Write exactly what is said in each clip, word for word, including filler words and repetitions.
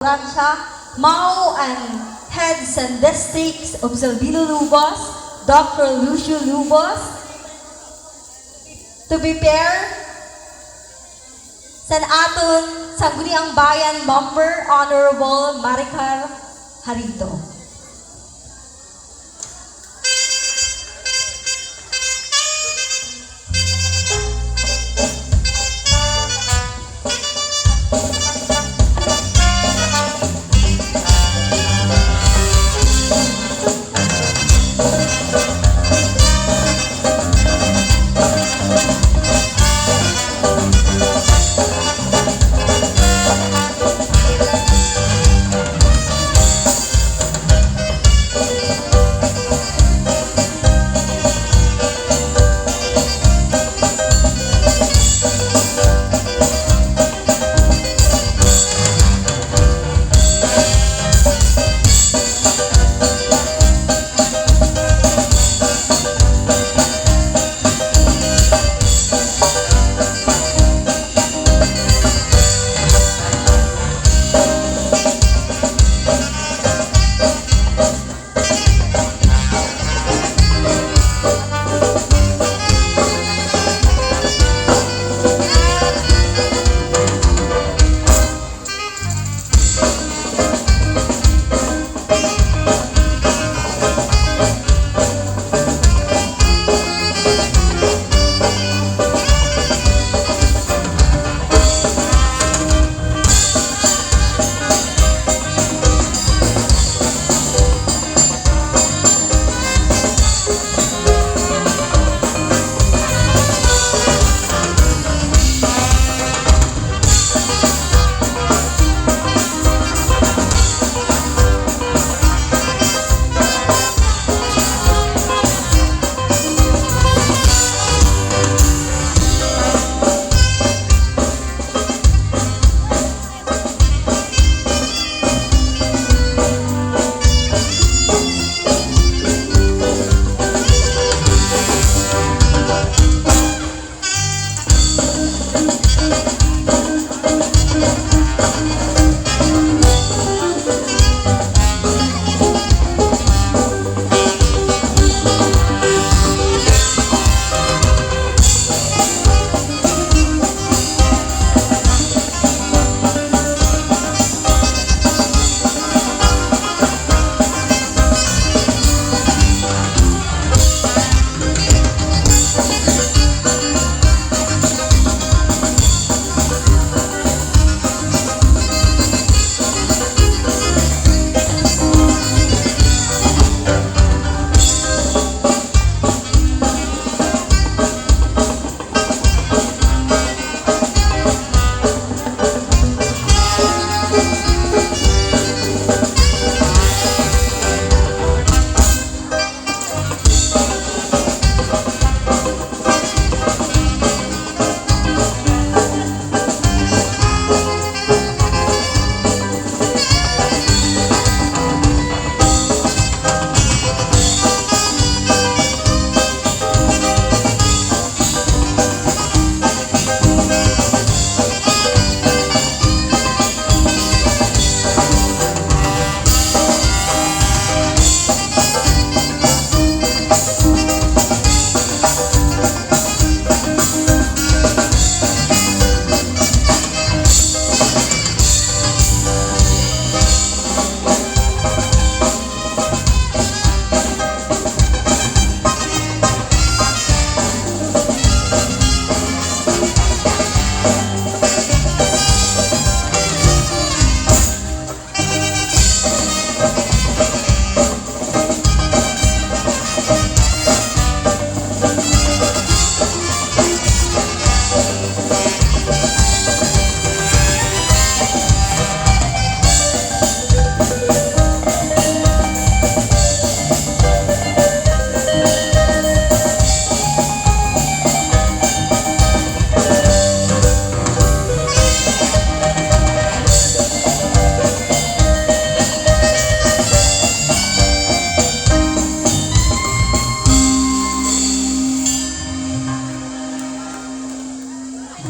Plancha, mao an head san District of Silvino Lobos, Doctor Lucio Lobos. To be paired san aton Sangguniang Bayan member, Honorable Maricar Jarito.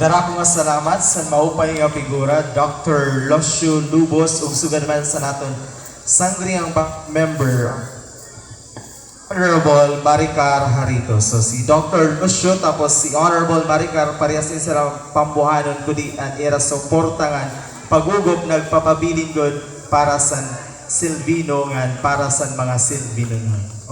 Dako nga salamat san maupay nga figura, Doctor Lucio Lubos, ug sugad man san aton sangguniang ba-, member, Honorable Maricar Jarito. So, si Doctor Lucio tapos si Honorable Maricar, parehas ini sila pambuhanon, kundi an ira suporta ngan paghugot nagpapabilin gud para san Silvino ngan para san mga Silvino ngan.